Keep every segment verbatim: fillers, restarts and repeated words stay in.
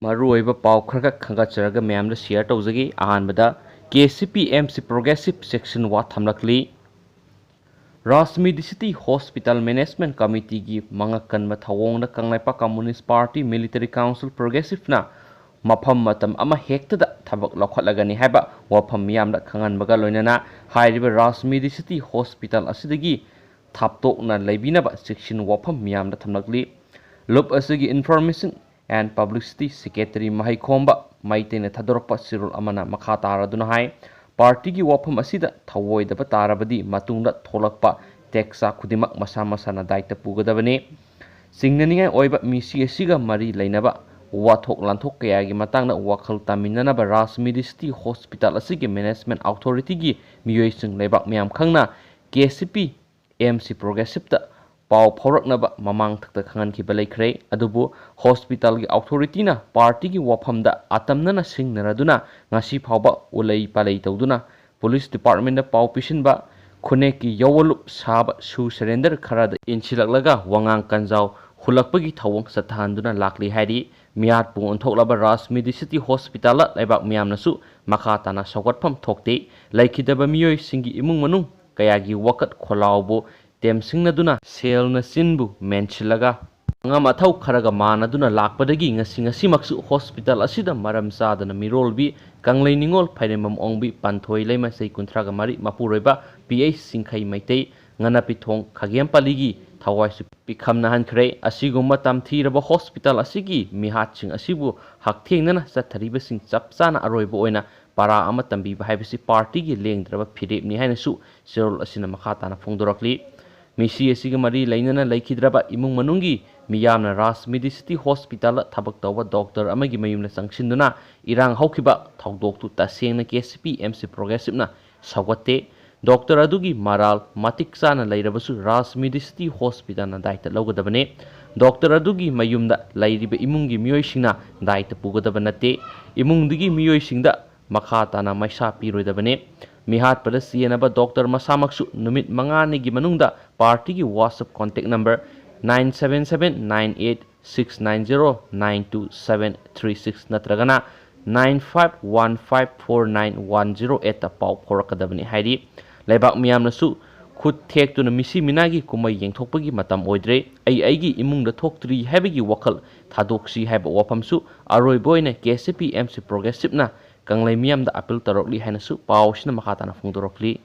ꯃꯔꯨꯑꯣꯏꯕ ꯄꯥꯎ ꯈꯔꯈꯛ ꯈꯟꯒꯠꯆꯔꯒ ꯃꯌꯥꯝꯗ share ꯇꯧꯖꯒꯦ꯫ ꯑꯍꯥꯟꯕꯗ, K C P M C Progressive Section ꯋꯥ ꯊꯝꯂꯛꯂꯤ꯫ ꯔꯥꯖꯃꯤꯗꯤ ꯁꯤꯇꯤ ꯍꯣꯁꯄꯤꯇꯥꯜ ꯃꯦꯅꯦꯖꯃꯦꯟ ꯀꯃꯤꯇꯤꯒꯤ ꯃꯉꯛ ꯀꯟꯕ ꯊꯧꯑꯣꯡꯗ Kangleipak communist party military council ꯄ꯭ꯔꯣꯒ꯭ꯔꯦꯁꯤꯞꯅ ꯃꯐꯝ ꯃꯇꯝ ꯑꯃ ꯍꯦꯛꯇꯗ ꯊꯕꯛ ꯂꯧꯈꯠꯂꯒꯅꯤ ꯍꯥꯏꯕ ꯋꯥꯐꯝ ꯃꯤꯌꯥꯝꯗ ꯈꯪꯍꯟꯕꯒ ꯂꯣꯏꯅꯅ, ꯍꯥꯏꯔꯤꯕ ꯔꯥꯖꯃꯤꯗꯤ ꯁꯤꯇꯤ ꯍꯣꯁꯄꯤꯇꯥꯜ ꯑꯁꯤꯗꯒꯤ ꯊꯥꯞꯇꯣꯛꯅ ꯂꯩꯕꯤꯅꯕ ꯆꯦꯛꯁꯤꯟ ꯋꯥꯐꯝ ꯃꯤꯌꯥꯝꯗ ꯊꯝꯂꯛꯂꯤ꯫ ꯂꯨꯞ ꯑꯁꯤꯒꯤ Information and Publicity Secretary ꯃꯍꯩꯈꯣꯝꯕ ꯃꯩꯇꯩꯅ ꯊꯥꯗꯣꯔꯛꯄ ꯆꯦꯔꯣꯜ ꯑꯃꯅ ꯃꯈꯥ ꯇꯥꯔꯗꯨꯅ ꯍꯥꯏ, ꯄꯥꯔꯇꯤꯒꯤ ꯋꯥꯐꯝ ꯑꯁꯤꯗ ꯊꯧꯑꯣꯏꯗꯕ ꯇꯥꯔꯕꯗꯤ ꯃꯇꯨꯡꯗ ꯊꯣꯛꯂꯛꯄ ꯇꯦꯛꯆꯥ ꯈꯨꯗꯤꯡꯃꯛ ꯃꯁꯥ ꯃꯁꯥꯅ ꯗꯥꯏꯇ ꯄꯨꯒꯗꯕꯅꯤ꯫ ꯆꯤꯡꯅꯅꯤꯡꯉꯥꯏ ꯑꯣꯏꯕ ꯃꯤꯁꯤ ꯑꯁꯤꯒ ꯃꯔꯤ ꯂꯩꯅꯕ ꯋꯥꯊꯣꯛ ꯂꯥꯟꯊꯣꯛ ꯀꯌꯥꯒꯤ ꯃꯇꯥꯡꯗ ꯋꯥꯈꯜ ꯇꯥꯃꯤꯟꯅꯅꯕ ꯔꯥꯖꯃꯤꯗꯤ ꯁꯤꯇꯤ ꯍꯣꯁꯄꯤꯇꯥꯜ ꯑꯁꯤꯒꯤ ꯃꯦꯅꯦꯖꯃꯦꯟ ꯑꯣꯊꯣꯔꯤꯇꯤꯒꯤ ꯃꯤꯑꯣꯏꯁꯤꯡ ꯂꯩꯕꯥꯛ ꯃꯤꯌꯥꯝ ꯈꯪꯅ K C P M C ꯄ꯭ꯔꯣꯒ꯭ꯔꯦꯁꯤꯞꯇ ꯄꯥꯎ ꯐꯥꯎꯔꯛꯅꯕ ꯃꯃꯥꯡꯊꯛꯇ ꯈꯪꯍꯟꯈꯤꯕ ꯂꯩꯈ꯭ꯔꯦ꯫ ꯑꯗꯨꯕꯨ ꯍꯣꯁꯄꯤꯇꯥꯜꯒꯤ ꯑꯣꯊꯣꯔꯤꯇꯤꯅ ꯄꯥꯔꯇꯤꯒꯤ ꯋꯥꯐꯝꯗ ꯑꯇꯝꯅꯅ ꯁꯤꯡꯅꯔꯗꯨꯅ ꯉꯁꯤ ꯐꯥꯎꯕ ꯎꯂꯩ ꯄꯥꯂꯩ ꯇꯧꯗꯨꯅ ꯄꯨꯂꯤꯁ ꯗꯤꯄꯥꯔꯠꯃꯦꯟꯗ ꯄꯥꯎ ꯄꯤꯁꯤꯟꯕ, ꯈꯨꯟꯅꯦꯛꯀꯤ ꯌꯧꯋꯂꯨꯞ ꯁꯥꯕ ꯁꯨ ꯁꯔꯦꯟꯗꯔ ꯈꯔꯗ ꯏꯟꯁꯤꯜꯂꯛꯂꯒ ꯋꯥꯉꯥꯡ ꯀꯟꯖꯥꯎ ꯍꯨꯜꯂꯛꯄꯒꯤ ꯊꯧꯑꯣꯡ ꯆꯠꯊꯍꯟꯗꯨꯅ ꯂꯥꯛꯂꯤ ꯍꯥꯏꯔꯤ꯫ ꯃꯤꯍꯥꯠꯄꯨ ꯑꯣꯟꯊꯣꯛꯂꯕ ꯔꯥꯖꯃꯤꯗꯤ ꯁꯤꯇꯤ ꯍꯣꯁꯄꯤꯇꯥꯜꯗ ꯂꯩꯕꯥꯛ ꯃꯤꯌꯥꯝꯅꯁꯨ ꯃꯈꯥ ꯇꯥꯅ ꯁꯧꯒꯠꯐꯝ ꯊꯣꯛꯇꯦ꯫ ꯂꯩꯈꯤꯗꯕ ꯃꯤꯑꯣꯏꯁꯤꯡꯒꯤ ꯏꯃꯨꯡ ꯃꯅꯨꯡ ꯀꯌꯥꯒꯤ ꯋꯥꯀꯠ ꯈꯣꯜꯂꯥꯎꯕꯨ ꯇꯦꯝꯁꯤꯡꯅꯗꯨꯅ ꯁꯦꯜꯅ ꯆꯤꯟꯕꯨ ꯃꯦꯟꯁꯤꯜꯂꯒ ꯑꯉꯝ ꯑꯊꯧ ꯈꯔꯒ ꯃꯥꯟꯅꯗꯨꯅ ꯂꯥꯛꯄꯗꯒꯤ ꯉꯁꯤ ꯉꯁꯤꯃꯛꯁꯨ ꯍꯣꯁꯄꯤꯇꯥꯜ ꯑꯁꯤꯗ ꯃꯔꯝ ꯆꯥꯗꯅ ꯃꯤꯔꯣꯜꯕꯤ ꯀꯪꯂꯩ ꯅꯤꯉꯣꯜ ꯐꯥꯏꯔꯦꯝꯕꯝ ꯑꯣꯡꯕꯤ ꯄꯥꯟꯊꯣꯏ ꯂꯩꯃ ꯆꯍꯤ ꯀꯨꯟꯊ꯭ꯔꯥꯒ ꯃꯔꯤ ꯃꯄꯨꯔꯣꯏꯕ ꯄꯤ ꯑꯩꯆ ꯆꯤꯡꯈꯩ ꯃꯩꯇꯩ ꯉꯥꯅꯥꯄꯤꯊꯣꯡ ꯈꯥꯒꯦꯝꯄꯥꯂꯤꯒꯤ ꯊꯋꯥꯏꯁꯨ ꯄꯤꯈꯝꯅꯍꯟꯈ꯭ꯔꯦ꯫ ꯑꯁꯤꯒꯨꯝꯕ ꯇꯝꯊꯤꯔꯕ ꯍꯣꯁꯄꯤꯇꯥꯜ ꯑꯁꯤꯒꯤ ꯃꯤꯍꯥꯠꯁꯤꯡ ꯑꯁꯤꯕꯨ ꯍꯛꯊꯦꯡꯅꯅ ꯆꯠꯊꯔꯤꯕꯁꯤꯡ ꯆꯞ ꯆꯥꯅ ꯑꯔꯣꯏꯕ ꯑꯣꯏꯅ ꯄꯔꯥ ꯑꯃ ꯇꯝꯕꯤꯕ ꯍꯥꯏꯕꯁꯤ ꯄꯥꯔꯇꯤꯒꯤ ꯂꯦꯡꯗ꯭ꯔꯕ ꯐꯤꯔꯦꯞꯅꯤ ꯍꯥꯏꯅꯁꯨ ꯆꯦꯔꯣꯜ ꯑꯁꯤꯅ ꯃꯈꯥ ꯇꯥꯅ ꯐꯣꯡꯗꯣꯔꯛꯂꯤ꯫ ꯃꯤꯁꯤ ꯑꯁꯤꯒ ꯃꯔꯤ ꯂꯩꯅꯅ ꯂꯩꯈꯤꯗ꯭ꯔꯕ ꯏꯃꯨꯡ ꯃꯅꯨꯡꯒꯤ ꯃꯤꯌꯥꯝꯅ ꯔꯥꯖ ꯃꯤꯗꯤ ꯁꯤꯇꯤ ꯍꯣꯁꯄꯤꯇꯥꯜꯗ ꯊꯕꯛ ꯇꯧꯕ ꯗꯣꯛꯇꯔ ꯑꯃꯒꯤ ꯃꯌꯨꯝꯗ ꯆꯪꯁꯤꯟꯗꯨꯅ ꯏꯔꯥꯡ ꯍꯧꯈꯤꯕ ꯊꯧꯗꯣꯛꯇꯨ ꯇꯁꯦꯡꯅ K C P M C ꯄ꯭ꯔꯣꯒ꯭ꯔꯦꯁꯤꯞꯅ ꯁꯧꯒꯠꯇꯦ꯫ Doctor ꯑꯗꯨꯒꯤ ꯃꯔꯥꯜ ꯃꯇꯤꯛ ꯆꯥꯅ ꯂꯩꯔꯕꯁꯨ ꯔꯥꯖ ꯃꯤꯗꯤ ꯁꯤꯇꯤ ꯍꯣꯁꯄꯤꯇꯥꯜꯅ ꯗꯥꯏꯇ ꯂꯧꯒꯗꯕꯅꯤ꯫ ꯗꯣꯛꯇꯔ ꯑꯗꯨꯒꯤ ꯃꯌꯨꯝꯗ ꯂꯩꯔꯤꯕ ꯏꯃꯨꯡꯒꯤ ꯃꯤꯑꯣꯏꯁꯤꯡꯅ ꯗꯥꯏꯇ ꯄꯨꯒꯗꯕ ꯅꯠꯇꯦ꯫ ꯏꯃꯨꯡꯗꯨꯒꯤ ꯃꯤꯑꯣꯏꯁꯤꯡꯗ ꯃꯈꯥ ꯇꯥꯅ ꯃꯩꯁꯥ ꯄꯤꯔꯣꯏꯗꯕꯅꯤ꯫ ꯃꯤꯍꯥꯠꯄꯗ ꯆꯦꯟꯅꯕ ꯗꯣꯛꯇꯔ ꯃꯁꯥꯃꯛꯁꯨ ꯅꯨꯃꯤꯠ ꯃꯉꯥꯅꯤꯒꯤ ꯃꯅꯨꯡꯗ ꯄꯥꯔꯇꯤꯒꯤ WhatsApp contact number nine seven seven nine eight six nine zero nine two seven three six ꯅꯠꯇ꯭ꯔꯒꯅ nine five one five four nine one zero eight ꯇ ꯄꯥꯎ ꯐꯥꯎꯔꯛꯀꯗꯕꯅꯤ꯫ ꯍꯥꯏꯗꯤ, ꯂꯩꯕꯥꯛ ꯃꯤꯌꯥꯝꯅꯁꯨ ꯈꯨꯠ ꯊꯦꯛꯇꯨꯅ ꯃꯤꯁꯤ ꯃꯤꯅꯥꯒꯤ ꯀꯨꯝꯍꯩ ꯌꯦꯡꯊꯣꯛꯄꯒꯤ ꯃꯇꯝ ꯑꯣꯏꯗ꯭ꯔꯦ, ꯑꯩ ꯑꯩꯒꯤ ꯏꯃꯨꯡꯗ ꯊꯣꯛꯇ꯭ꯔꯤ ꯍꯥꯏꯕꯒꯤ ꯋꯥꯈꯜ ꯊꯥꯗꯣꯛꯁꯤ ꯍꯥꯏꯕ ꯋꯥꯐꯝꯁꯨ ꯑꯔꯣꯏꯕ ꯑꯣꯏꯅ ꯀꯦ ꯑꯦꯁ ꯑꯦ ꯄꯤ ꯑꯦꯝ ꯁꯤ ꯄ꯭ꯔꯣꯒ꯭ꯔꯦꯁꯤꯞꯅ ꯀꯪꯂꯩ ꯃꯤꯌꯥꯝꯗ ꯑꯄꯤꯜ ꯇꯧꯔꯛꯂꯤ ꯍꯥꯏꯅꯁꯨ ꯄꯥꯎꯁꯤꯅ ꯃꯈꯥ ꯇꯥꯅ ꯐꯣꯡꯗꯣꯔꯛꯂꯤ꯫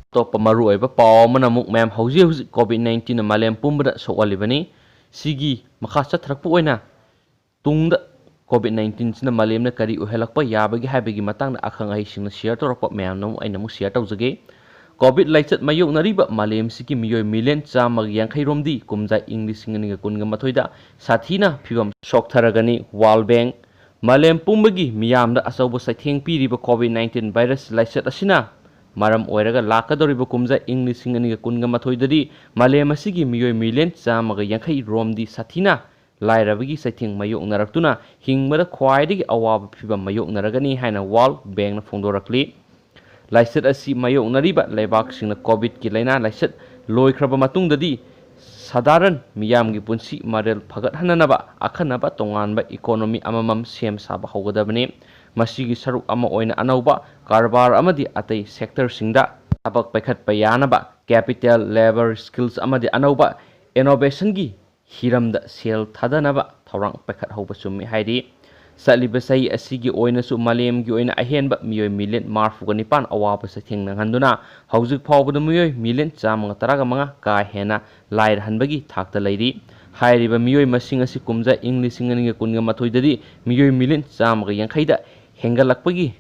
ꯑꯇꯣꯞꯄ ꯃꯔꯨꯑꯣꯏꯕ ꯄꯥꯎ ꯑꯃꯅ ꯑꯃꯨꯛ, ꯃꯌꯥꯝ, ꯍꯧꯖꯤꯛ ꯍꯧꯖꯤꯛ ꯀꯣꯚꯤꯗ ꯅꯥꯏꯟꯇꯤꯟꯅ ꯃꯥꯂꯦꯝ ꯄꯨꯝꯕꯗ ꯁꯣꯛꯍꯜꯂꯤꯕꯅꯤ꯫ ꯁꯤꯒꯤ ꯃꯈꯥ ꯆꯠꯊꯔꯛꯄ ꯑꯣꯏꯅ ꯇꯨꯡꯗ ꯀꯣꯚꯤꯗ ꯅꯥꯏꯟꯇꯤꯟꯁꯤꯅ ꯃꯥꯂꯦꯝꯅ ꯀꯔꯤ ꯑꯣꯏꯍꯜꯂꯛꯄ ꯌꯥꯕꯒꯦ ꯍꯥꯏꯕꯒꯤ ꯃꯇꯥꯡꯗ ꯑꯈꯪ ꯑꯍꯩꯁꯤꯡꯅ ꯁꯤꯌꯔ ꯇꯧꯔꯛꯄ ꯃꯌꯥꯝꯅ ꯑꯃꯨꯛ ꯑꯩꯅ ꯑꯃꯨꯛ ꯁꯤꯌꯔ ꯇꯧꯖꯒꯦ꯫ ꯀꯣꯚꯤꯗ ꯂꯥꯏꯆꯠ ꯃꯥꯌꯣꯛꯅꯔꯤꯕ ꯃꯥꯂꯦꯝꯁꯤꯒꯤ ꯃꯤꯑꯣꯏ ꯃꯤꯂꯤꯌꯟ ꯆꯥꯝꯃꯒ ꯌꯥꯡꯈꯩ ꯔꯣꯝꯗꯤ ꯀꯨꯝꯖꯥ ꯏꯪ ꯂꯤꯁꯤꯡ ꯑꯅꯤꯒ ꯀꯨꯟꯒ ꯃꯥꯊꯣꯏꯗ ꯁꯥꯊꯤꯅ ꯐꯤꯕꯝ ꯁꯣꯛꯊꯔꯒꯅꯤ꯫ ꯋꯥꯔꯜ ꯕꯦꯡꯛ, ꯃꯥꯂꯦꯝ ꯄꯨꯝꯕꯒꯤ ꯃꯤꯌꯥꯝꯗ ꯑꯆꯧꯕ ꯆꯩꯊꯦꯡ ꯄꯤꯔꯤꯕ ꯀꯣꯚꯤꯗ ꯅꯥꯏꯟꯇꯤꯟ ꯚꯥꯏꯔꯁ ꯂꯥꯏꯆꯠ ꯑꯁꯤꯅ ꯃꯔꯝ ꯑꯣꯏꯔꯒ ꯂꯥꯛꯀꯗꯧꯔꯤꯕ ꯀꯨꯝꯖꯥ ꯏꯪ ꯂꯤꯁꯤꯡ ꯑꯅꯤꯒ ꯀꯨꯟꯒ ꯃꯥꯊꯣꯏꯗꯗꯤ ꯃꯥꯂꯦꯝ ꯑꯁꯤꯒꯤ ꯃꯤꯑꯣꯏ ꯃꯤꯂꯤꯌꯟ ꯆꯥꯝꯃꯒ ꯌꯥꯡꯈꯩ ꯔꯣꯝꯗꯤ ꯁꯥꯊꯤꯅ ꯂꯥꯏꯔꯕꯒꯤ ꯆꯩꯊꯦꯡ ꯃꯥꯌꯣꯛꯅꯔꯛꯇꯨꯅ ꯍꯤꯡꯕꯗ ꯈ꯭ꯋꯥꯏꯗꯒꯤ ꯑꯋꯥꯕ ꯐꯤꯕꯝ ꯃꯥꯌꯣꯛꯅꯔꯒꯅꯤ ꯍꯥꯏꯅ ꯋꯥꯔꯜ ꯕꯦꯡꯛꯅ ꯐꯣꯡꯗꯣꯔꯛꯂꯤ꯫ ꯂꯥꯏꯆꯠ ꯑꯁꯤ ꯃꯥꯌꯣꯛꯅꯔꯤꯕ ꯂꯩꯕꯥꯛꯁꯤꯡꯅ ꯀꯣꯚꯤꯗꯀꯤ ꯂꯥꯏꯅꯥ ꯂꯥꯏꯆꯠ ꯂꯣꯏꯈ꯭ꯔꯕ ꯃꯇꯨꯡꯗꯗꯤ ꯁꯥꯗꯥꯔꯟ ꯃꯤꯌꯥꯝꯒꯤ ꯄꯨꯟꯁꯤ ꯃꯔꯦꯜ ꯐꯒꯠꯍꯟꯅꯅꯕ ꯑꯈꯟꯅꯕ ꯇꯣꯉꯥꯟꯕ ꯏꯀꯣꯅꯣꯃꯤ ꯑꯃꯃꯝ ꯁꯦꯝ ꯁꯥꯕ ꯍꯧꯒꯗꯕꯅꯤ꯫ ꯃꯁꯤꯒꯤ ꯁꯔꯨꯛ ꯑꯃ ꯑꯣꯏꯅ ꯑꯅꯧꯕ ꯀꯔꯕꯥꯔ ꯑꯃꯗꯤ ꯑꯇꯩ ꯁꯦꯛꯇꯔꯁꯤꯡꯗ ꯊꯕꯛ ꯄꯥꯏꯈꯠꯄ ꯌꯥꯅꯕ capital, labour, skills ꯑꯃꯗꯤ ꯑꯅꯧꯕ innovation ꯒꯤ ꯍꯤꯔꯝꯗ ꯁꯦꯜ ꯊꯥꯗꯅꯕ ꯊꯧꯔꯥꯡ ꯄꯥꯏꯈꯠꯍꯧꯕ ꯆꯨꯝꯃꯤ ꯍꯥꯏꯔꯤ꯫ ꯆꯠꯂꯤꯕ ꯆꯍꯤ ꯑꯁꯤꯒꯤ ꯑꯣꯏꯅꯁꯨ ꯃꯥꯂꯦꯝꯒꯤ ꯑꯣꯏꯅ ꯑꯍꯦꯟꯕ ꯃꯤꯑꯣꯏ ꯃꯤꯂꯤꯌꯟ ꯃꯔꯤꯐꯨꯒ ꯅꯤꯄꯥꯟ ꯑꯋꯥꯕ ꯆꯩꯊꯦꯡ ꯅꯪꯍꯟꯗꯨꯅ ꯍꯧꯖꯤꯛ ꯐꯥꯎꯕꯗ ꯃꯤꯑꯣꯏ ꯃꯤꯂꯤꯌꯟ ꯆꯥꯝꯃꯒ ꯇꯔꯥꯒ ꯃꯉꯥ ꯀꯥ ꯍꯦꯟꯅ ꯂꯥꯏꯔꯍꯟꯕꯒꯤ ꯊꯥꯛꯇ ꯂꯩꯔꯤ꯫ ꯍꯥꯏꯔꯤꯕ ꯃꯤꯑꯣꯏ ꯃꯁꯤꯡ ꯑꯁꯤ ꯀꯨꯝꯖꯥ ꯏꯪ ꯂꯤꯁꯤꯡ ꯑꯅꯤꯒ ꯀꯨꯟꯒ ꯃꯥꯊꯣꯏꯗꯗꯤ ꯃꯤꯑꯣꯏ ꯃꯤꯂꯤꯌꯟ ꯆꯥꯝꯃꯒ ꯌꯥꯡꯈꯩꯗ ꯍꯦꯟꯒꯠꯂꯛꯄꯒꯤ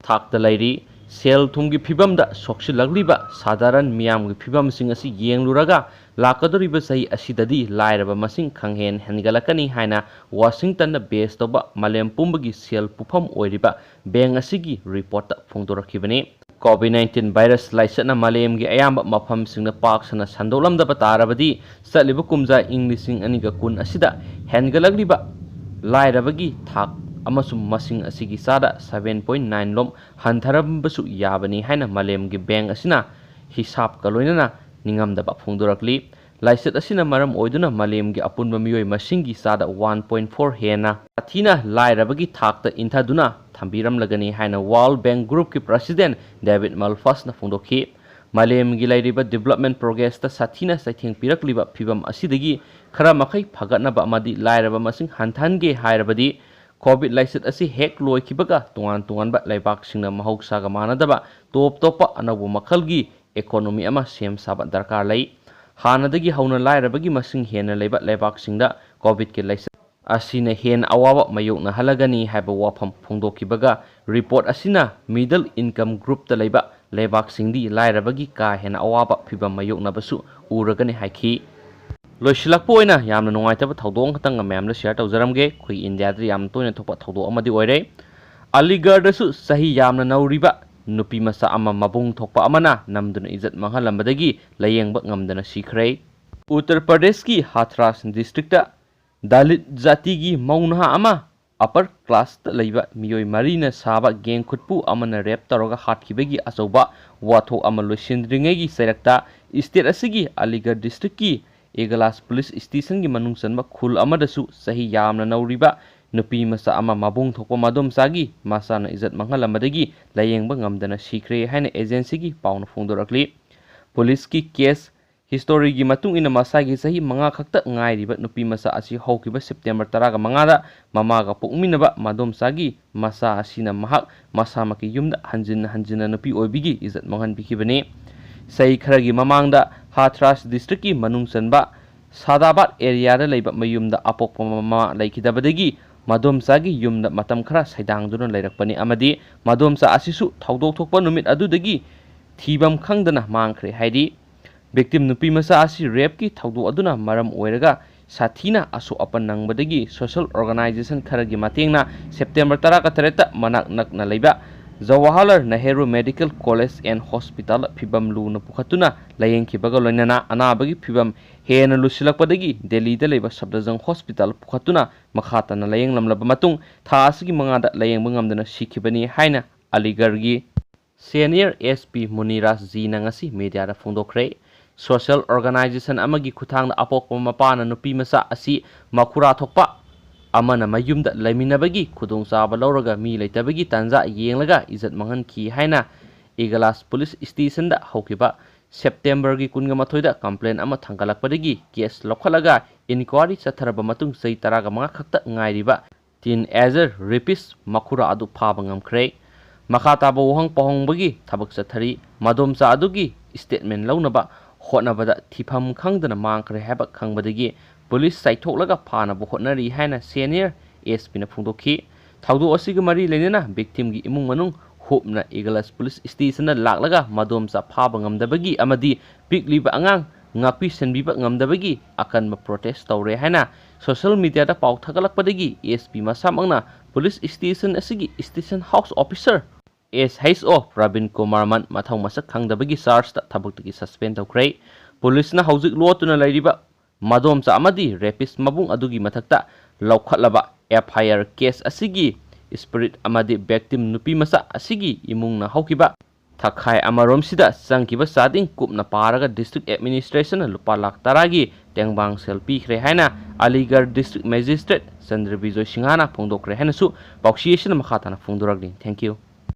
ꯊꯥꯛꯇ ꯂꯩꯔꯤ꯫ ꯁꯦꯜ ꯊꯨꯝꯒꯤ ꯐꯤꯕꯝꯗ ꯁꯣꯛꯆꯤꯜꯂꯛꯂꯤꯕ ꯁꯥꯗꯥꯔꯟ ꯃꯤꯌꯥꯝꯒꯤ ꯐꯤꯕꯝꯁꯤꯡ ꯑꯁꯤ ꯌꯦꯡꯂꯨꯔꯒ ꯂꯥꯛꯀꯗꯧꯔꯤꯕ ꯆꯍꯤ ꯑꯁꯤꯗꯗꯤ ꯂꯥꯏꯔꯕ ꯃꯁꯤꯡ ꯈꯪꯍꯦꯟ ꯍꯦꯟꯒꯠꯂꯛꯀꯅꯤ ꯍꯥꯏꯅ ꯋꯥꯁꯤꯡꯇꯟꯗ ꯕꯦꯁ ꯇꯧꯕ ꯃꯥꯂꯦꯝ ꯄꯨꯝꯕꯒꯤ ꯁꯦꯜ ꯄꯨꯐꯝ ꯑꯣꯏꯔꯤꯕ ꯕꯦꯡꯛ ꯑꯁꯤꯒꯤ ꯔꯤꯄꯣꯔꯠꯇ ꯐꯣꯡꯗꯣꯔꯛꯈꯤꯕꯅꯤ꯫ ꯀꯣꯚꯤꯗ ꯅꯥꯏꯟꯇꯤꯟ ꯚꯥꯏꯔꯁ ꯂꯥꯏꯆꯠꯅ ꯃꯥꯂꯦꯝꯒꯤ ꯑꯌꯥꯝꯕ ꯃꯐꯝꯁꯤꯡꯗ ꯄꯥꯛ ꯁꯟꯅ ꯁꯟꯗꯣꯛꯂꯝꯗꯕ ꯇꯥꯔꯕꯗꯤ, ꯆꯠꯂꯤꯕ ꯀꯨꯝꯖꯥ ꯏꯪ ꯂꯤꯁꯤꯡ ꯑꯅꯤꯒ ꯀꯨꯟ ꯑꯁꯤꯗ ꯍꯦꯟꯒꯠꯂꯛꯂꯤꯕ ꯂꯥꯏꯔꯕꯒꯤ ꯊꯥꯛ ꯑꯃꯁꯨꯡ ꯃꯁꯤꯡ ꯑꯁꯤꯒꯤ ꯆꯥꯗ seven point nine ꯂꯣꯝ ꯍꯟꯊꯔꯝꯕꯁꯨ ꯌꯥꯕꯅꯤ ꯍꯥꯏꯅ ꯃꯥꯂꯦꯝꯒꯤ ꯕꯦꯡꯛ ꯑꯁꯤꯅ ꯍꯤꯁꯥꯞꯀ ꯂꯣꯏꯅꯅ ꯅꯤꯡꯉꯝꯗꯕ ꯐꯣꯡꯗꯣꯔꯛꯂꯤ꯫ ꯂꯥꯏꯆꯠ ꯑꯁꯤꯅ ꯃꯔꯝ ꯑꯣꯏꯗꯨꯅ ꯃꯥꯂꯦꯝꯒꯤ ꯑꯄꯨꯟꯕ ꯃꯤꯑꯣꯏ ꯃꯁꯤꯡꯒꯤ ꯆꯥꯗ one point four ꯍꯦꯟꯅ ꯁꯥꯊꯤꯅ ꯂꯥꯏꯔꯕꯒꯤ ꯊꯥꯛꯇ ꯏꯟꯊꯗꯨꯅ ꯊꯝꯕꯤꯔꯝꯂꯒꯅꯤ ꯍꯥꯏꯅ World Bank Groupꯀꯤ President David Malpassꯅ ꯐꯣꯡꯗꯣꯛꯈꯤ꯫ ꯃꯥꯂꯦꯝꯒꯤ ꯂꯩꯔꯤꯕ development progressꯇ ꯁꯥꯊꯤꯅ ꯆꯩꯊꯦꯡ ꯄꯤꯔꯛꯂꯤꯕ ꯐꯤꯚꯝ ꯑꯁꯤꯗꯒꯤ ꯈꯔ ꯃꯈꯩ ꯐꯒꯠꯅꯕ ꯑꯃꯗꯤ ꯂꯥꯏꯔꯕ ꯃꯁꯤꯡ ꯍꯟꯊꯍꯟꯒꯦ ꯍꯥꯏꯔꯕꯗꯤ, COVID ꯂꯥꯏꯆꯠ ꯑꯁꯤ ꯍꯦꯛ ꯂꯣꯏꯈꯤꯕꯒ ꯇꯣꯉꯥꯟ ꯇꯣꯉꯥꯟꯕ ꯂꯩꯕꯥꯛꯁꯤꯡꯅ ꯃꯍꯧꯁꯥꯒ ꯃꯥꯟꯅꯗꯕ ꯇꯣꯞ ꯇꯣꯞꯄ ꯑꯅꯧꯕ ꯃꯈꯜꯒꯤ economy ꯑꯃ ꯁꯦꯝ ꯁꯥꯕ ꯗꯔꯀꯥꯔ ꯂꯩ꯫ ꯍꯥꯟꯅꯗꯒꯤ ꯍꯧꯅ ꯂꯥꯏꯔꯕꯒꯤ ꯃꯁꯤꯡ ꯍꯦꯟꯅ ꯂꯩꯕ ꯂꯩꯕꯥꯛꯁꯤꯡꯗ COVIDꯀꯤ ꯂꯥꯏꯆꯠ ꯑꯁꯤꯅ ꯍꯦꯟꯅ ꯑꯋꯥꯕ ꯃꯥꯌꯣꯛꯅꯍꯜꯂꯒꯅꯤ ꯍꯥꯏꯕ ꯋꯥꯐꯝ ꯐꯣꯡꯗꯣꯛꯈꯤꯕꯒ, report ꯑꯁꯤꯅ middle income groupꯇ ꯂꯩꯕ ꯂꯩꯕꯥꯛꯁꯤꯡꯗꯤ ꯂꯥꯏꯔꯕꯒꯤ ꯀꯥ ꯍꯦꯟꯅ ꯑꯋꯥꯕ ꯐꯤꯚꯝ ꯃꯥꯌꯣꯛꯅꯕꯁꯨ ꯎꯔꯒꯅꯤ ꯍꯥꯏꯈꯤ꯫ ꯂꯣꯏꯁꯤꯜꯂꯛꯄ ꯑꯣꯏꯅ ꯌꯥꯝꯅ ꯅꯨꯡꯉꯥꯏꯇꯕ ꯊꯧꯗꯣꯛ ꯑꯃꯈꯛꯇꯪ ꯃꯌꯥꯝꯗ share ꯇꯧꯖꯔꯝꯒꯦ꯫ ꯑꯩꯈꯣꯏꯒꯤ ꯏꯟꯗꯤꯌꯥꯗ ꯌꯥꯝꯅ ꯇꯣꯏꯅ ꯊꯣꯛꯄ ꯊꯧꯗꯣꯛ ꯑꯃꯗꯤ ꯑꯣꯏꯔꯦ꯫ ꯑꯂꯤꯒꯔꯗꯁꯨ ꯆꯍꯤ ꯌꯥꯝꯅ ꯅꯧꯔꯤꯕ ꯅꯨꯄꯤ ꯃꯆꯥ ꯑꯃ ꯃꯕꯨꯡ ꯊꯣꯛꯄ ꯑꯃꯅ ꯅꯝꯗꯨꯅ ꯏꯖꯠ ꯃꯥꯡꯍꯜꯂꯝꯕꯗꯒꯤ ꯂꯥꯌꯦꯡꯕ ꯉꯝꯗꯅ ꯁꯤꯈ꯭ꯔꯦ꯫ ꯎꯠꯇꯔ ꯄ꯭ꯔꯗꯦꯁꯀꯤ ꯍꯥꯊ꯭ꯔꯥꯁ districtꯇ ꯗꯂꯤꯠ ꯖꯥꯇꯤꯒꯤ ꯃꯧ ꯅꯍꯥ ꯑꯃ upper classꯇ ꯂꯩꯕ ꯃꯤꯑꯣꯏ ꯃꯔꯤꯅ ꯁꯥꯕ gang ꯈꯨꯠꯄꯨ ꯑꯃꯅ rape ꯇꯧꯔꯒ ꯍꯥꯠꯈꯤꯕꯒꯤ ꯑꯆꯧꯕ ꯋꯥꯊꯣꯛ ꯑꯃ ꯂꯣꯏꯁꯤꯟꯗ꯭ꯔꯤꯉꯩꯒꯤ ꯆꯩꯔꯛꯇ, state ꯑꯁꯤꯒꯤ ꯑꯂꯤꯒꯔ districtꯀꯤ ꯑꯦꯒꯂꯥꯁ police stationꯒꯤ ꯃꯅꯨꯡ ꯆꯟꯕ ꯈꯨꯜ ꯑꯃꯗꯁꯨ ꯆꯍꯤ ꯌꯥꯝꯅ ꯅꯧꯔꯤꯕ ꯅꯨꯄꯤ ꯃꯆꯥ ꯑꯃ ꯃꯕꯨꯡ ꯊꯣꯛꯄ ꯃꯗꯣꯝꯆꯥꯒꯤ ꯃꯆꯥꯅ ꯏꯖꯠ ꯃꯥꯡꯍꯜꯂꯝꯕꯗꯒꯤ ꯂꯥꯌꯦꯡꯕ ꯉꯝꯗꯅ ꯁꯤꯈ꯭ꯔꯦ ꯍꯥꯏꯅ agencyꯒꯤ ꯄꯥꯎꯅ ꯐꯣꯡꯗꯣꯔꯛꯂꯤ꯫ Policeꯀꯤ case historyꯒꯤ ꯃꯇꯨꯡ ꯏꯟꯅ, ꯃꯁꯥꯒꯤ ꯆꯍꯤ ꯃꯉꯥ ꯈꯛꯇ ꯉꯥꯏꯔꯤꯕ ꯅꯨꯄꯤ ꯃꯆꯥ ꯑꯁꯤ ꯍꯧꯈꯤꯕ September ꯇꯔꯥꯒ ꯃꯉꯥꯗ ꯃꯃꯥꯒ ꯄꯣꯛꯃꯤꯟꯅꯕ ꯃꯗꯣꯝꯆꯥꯒꯤ ꯃꯆꯥ ꯑꯁꯤꯅ ꯃꯍꯥꯛ ꯃꯁꯥꯃꯛꯀꯤ ꯌꯨꯝꯗ ꯍꯟꯖꯤꯟ ꯍꯟꯖꯤꯟꯅ ꯅꯨꯄꯤ ꯑꯣꯏꯕꯤꯒꯤ ꯏꯖꯠ ꯃꯥꯡꯍꯟꯕꯤꯈꯤꯕꯅꯤ꯫ ꯆꯍꯤ ꯈꯔꯒꯤ ꯃꯃꯥꯡꯗ ꯍꯥꯊ꯭ꯔꯥꯁ districtꯀꯤ ꯃꯅꯨꯡ ꯆꯟꯕ ꯁꯥꯗꯥꯕꯥꯗ areaꯗ ꯂꯩꯕ ꯃꯌꯨꯝꯗ ꯑꯄꯣꯛꯄ ꯃꯃꯥ ꯂꯩꯈꯤꯗꯕꯗꯒꯤ ꯃꯗꯣꯝꯆꯥꯒꯤ ꯌꯨꯝꯗ ꯃꯇꯝ ꯈꯔ ꯁꯩꯗꯥꯡꯗꯨꯅ ꯂꯩꯔꯛꯄꯅꯤ ꯑꯃꯗꯤ ꯃꯗꯣꯝꯆꯥ ꯑꯁꯤꯁꯨ ꯊꯧꯗꯣꯛ ꯊꯣꯛꯄ ꯅꯨꯃꯤꯠ ꯑꯗꯨꯗꯒꯤ ꯊꯤꯐꯝ ꯈꯪꯗꯅ ꯃꯥꯡꯈ꯭ꯔꯦ ꯍꯥꯏꯔꯤ꯫ Victim ꯅꯨꯄꯤ ꯃꯆꯥ ꯑꯁꯤ rapeꯀꯤ ꯊꯧꯗꯣꯛ ꯑꯗꯨꯅ ꯃꯔꯝ ꯑꯣꯏꯔꯒ ꯁꯥꯊꯤꯅ ꯑꯁꯣꯛ ꯑꯄꯟ ꯅꯪꯕꯗꯒꯤ social organisation ꯈꯔꯒꯤ ꯃꯇꯦꯡꯅ September ꯇꯔꯥꯒ ꯇꯔꯦꯠꯇ ꯃꯅꯥꯛ ꯅꯛꯅ ꯂꯩꯕ Jawaharlal Nehru Medical College and Hospitalꯗ ꯐꯤꯚꯝ ꯂꯨꯅ ꯄꯨꯈꯠꯇꯨꯅ ꯂꯥꯌꯦꯡꯈꯤꯕꯒ ꯂꯣꯏꯅꯅ ꯑꯅꯥꯕꯒꯤ ꯐꯤꯚꯝ ꯍꯦꯟꯅ ꯂꯨꯁꯤꯜꯂꯛꯄꯗꯒꯤ ꯗꯦꯜꯂꯤꯗ ꯂꯩꯕ ꯁꯐꯗꯔꯖꯪ hospital ꯄꯨꯈꯠꯇꯨꯅ ꯃꯈꯥ ꯇꯥꯅ ꯂꯥꯌꯦꯡꯂꯝꯂꯕ ꯃꯇꯨꯡ ꯊꯥ ꯑꯁꯤꯒꯤ ꯃꯉꯥꯗ ꯂꯥꯌꯦꯡꯕ ꯉꯝꯗꯅ ꯁꯤꯈꯤꯕꯅꯤ ꯍꯥꯏꯅ ꯑꯂꯤꯒꯔꯒꯤ senior SP ꯃꯨꯅꯤꯔꯥꯖ ꯖꯤꯅ ꯉꯁꯤ mediaꯗ ꯐꯣꯡꯗꯣꯛꯈ꯭ꯔꯦ꯫ Social organization ꯑꯃꯒꯤ ꯈꯨꯠꯊꯥꯡꯗ ꯑꯄꯣꯛꯄ ꯃꯄꯥꯅ ꯅꯨꯄꯤ ꯃꯆꯥ ꯑꯁꯤ ꯃꯈꯨꯔꯥ ꯊꯣꯛꯄ ꯑꯃꯅ ꯃꯌꯨꯝꯗ ꯂꯩꯃꯤꯟꯅꯕꯒꯤ ꯈꯨꯗꯣꯡꯆꯥꯕ ꯂꯧꯔꯒ ꯃꯤ ꯂꯩꯇꯕꯒꯤ ꯇꯥꯟꯖꯥ ꯌꯦꯡꯂꯒ ꯏꯖꯠ ꯃꯥꯡꯍꯟꯈꯤ ꯍꯥꯏꯅ ꯏꯒꯂꯥꯁ ꯄꯨꯂꯤꯁ ꯁ꯭ꯇꯦꯁꯟꯗ ꯍꯧꯈꯤꯕ ꯁꯦꯞꯇꯦꯝꯕꯔꯒꯤ ꯀꯨꯟꯒ ꯃꯥꯊꯣꯏꯗ ꯀꯝꯄ꯭ꯂꯦꯟ ꯑꯃ ꯊꯥꯡꯒꯠꯂꯛꯄꯗꯒꯤ ꯀꯦꯁ ꯂꯧꯈꯠꯂꯒ ꯏꯟꯀ꯭ꯋꯥꯔꯤ ꯆꯠꯊꯔꯕ ꯃꯇꯨꯡ ꯆꯍꯤ ꯇꯔꯥꯒ ꯃꯉꯥ ꯈꯛꯇ ꯉꯥꯏꯔꯤꯕ ꯇꯤꯟ ꯑꯦꯖꯔ ꯔꯦꯄꯤꯁ ꯃꯈꯨꯔꯥ ꯑꯗꯨ ꯐꯥꯕ ꯉꯝꯈ꯭ꯔꯦ꯫ ꯃꯈꯥ ꯇꯥꯕ ꯋꯥꯍꯪ ꯄꯥꯎꯍꯪꯕꯒꯤ ꯊꯕꯛ ꯆꯠꯊꯔꯤ꯫ ꯃꯗꯣꯝꯆꯥ ꯑꯗꯨꯒꯤ ꯁ꯭ꯇꯦꯠꯃꯦꯟ ꯂꯧꯅꯕ ꯍꯣꯠꯅꯕꯗ ꯊꯤꯐꯝ ꯈꯪꯗꯅ ꯃꯥꯡꯈ꯭ꯔꯦ ꯍꯥꯏꯕ ꯈꯪꯕꯗꯒꯤ ꯄꯨꯂꯤꯁ ꯆꯥꯏꯊꯣꯛꯂꯒ ꯐꯥꯅꯕ ꯍꯣꯠꯅꯔꯤ ꯍꯥꯏꯅ ꯁꯦꯅꯤꯌꯔ ꯑꯦꯁ ꯄꯤꯅ ꯐꯣꯡꯗꯣꯛꯈꯤ꯫ ꯊꯧꯗꯣꯛ ꯑꯁꯤꯒ ꯃꯔꯤ ꯂꯩꯅꯅ ꯚꯤꯛꯇꯤꯝꯒꯤ ꯏꯃꯨꯡ ꯃꯅꯨꯡ ꯍꯨꯞꯅ ꯏꯒꯂꯁ ꯄꯨꯂꯤꯁ ꯁ꯭ꯇꯦꯁꯟꯗ ꯂꯥꯛꯂꯒ ꯃꯗꯣꯝꯆꯥ ꯐꯥꯕ ꯉꯝꯗꯕꯒꯤ ꯑꯃꯗꯤ ꯄꯤꯛꯂꯤꯕ ꯑꯉꯥꯡ ꯉꯥꯛꯄꯤ ꯁꯦꯟꯕꯤꯕ ꯉꯝꯗꯕꯒꯤ ꯑꯀꯟꯕ ꯄ꯭ꯔꯣꯇꯦꯁ ꯇꯧꯔꯦ ꯍꯥꯏꯅ ꯁꯣꯁꯤꯌꯦꯜ ꯃꯤꯗꯤꯌꯥꯗ ꯄꯥꯎ ꯊꯥꯒꯠꯂꯛꯄꯗꯒꯤ ꯑꯦꯁ ꯄꯤ ꯃꯁꯥꯃꯛꯅ ꯄꯨꯂꯤꯁ ꯁ꯭ꯇꯦꯁꯟ ꯑꯁꯤꯒꯤ ꯁ꯭ꯇꯦꯁꯟ ꯍꯥꯎꯁ ꯑꯣꯐꯤꯁꯔ ꯑꯦꯁ ꯍꯩꯆ ꯑꯣ ꯄ꯭ꯔꯕꯤꯟ ꯀꯨꯃꯥꯔ ꯃꯟ ꯃꯊꯧ ꯃꯁꯛ ꯈꯪꯗꯕꯒꯤ ꯆꯥꯔꯖꯇ ꯊꯕꯛꯇꯒꯤ ꯁꯁꯄꯦꯟ ꯇꯧꯈ꯭ꯔꯦ꯫ ꯄꯨꯂꯤꯁꯅ ꯍꯧꯖꯤꯛ ꯂꯣꯠꯇꯨꯅ ꯂꯩꯔꯤꯕ ꯃꯗꯣꯝꯆꯥ ꯑꯃꯗꯤ ꯔꯦꯄꯤꯁ ꯃꯕꯨꯡ ꯑꯗꯨꯒꯤ ꯃꯊꯛꯇ ꯂꯧꯈꯠꯂꯕ ꯑꯦꯐ ꯑꯥꯏ ꯑꯥꯔ ꯀꯦꯁ ꯑꯁꯤꯒꯤ ꯁ꯭ꯄꯤꯔꯤꯠ ꯑꯃꯗꯤ ꯚꯤꯛꯇꯤꯝ ꯅꯨꯄꯤ ꯃꯆꯥ ꯑꯁꯤꯒꯤ ꯏꯃꯨꯡꯅ ꯍꯧꯈꯤꯕ ꯊꯥꯈꯥꯏ ꯑꯃꯔꯣꯝꯁꯤꯗ ꯆꯪꯈꯤꯕ ꯆꯥꯗꯤꯡ ꯀꯨꯞꯅ ꯄꯥꯔꯒ ꯗꯤꯁꯇ꯭ꯔꯤꯛ ꯑꯦꯗꯃꯤꯅꯤꯁꯇ꯭ꯔꯦꯁꯟꯅ ꯂꯨꯄꯥ ꯂꯥꯈ ꯇꯔꯥꯒꯤ ꯇꯦꯡꯕꯥꯡ ꯁꯦꯜ ꯄꯤꯈ꯭ꯔꯦ ꯍꯥꯏꯅ ꯑꯂꯤꯒꯔ ꯗꯤꯁꯇ꯭ꯔꯤꯛ ꯃꯦꯖꯤꯁꯇ꯭ꯔꯦꯠ ꯆꯟꯗ꯭ꯔ ꯕꯤꯖꯣꯏ ꯁꯤꯡꯍꯥꯅ ꯐꯣꯡꯗꯣꯛꯈ꯭ꯔꯦ ꯍꯥꯏꯅꯁꯨ ꯄꯥꯎꯆꯦ ꯑꯁꯤꯅ ꯃꯈꯥ ꯇꯥꯅ ꯐꯣꯡꯗꯣꯔꯛꯂꯤ꯫ Thank you꯫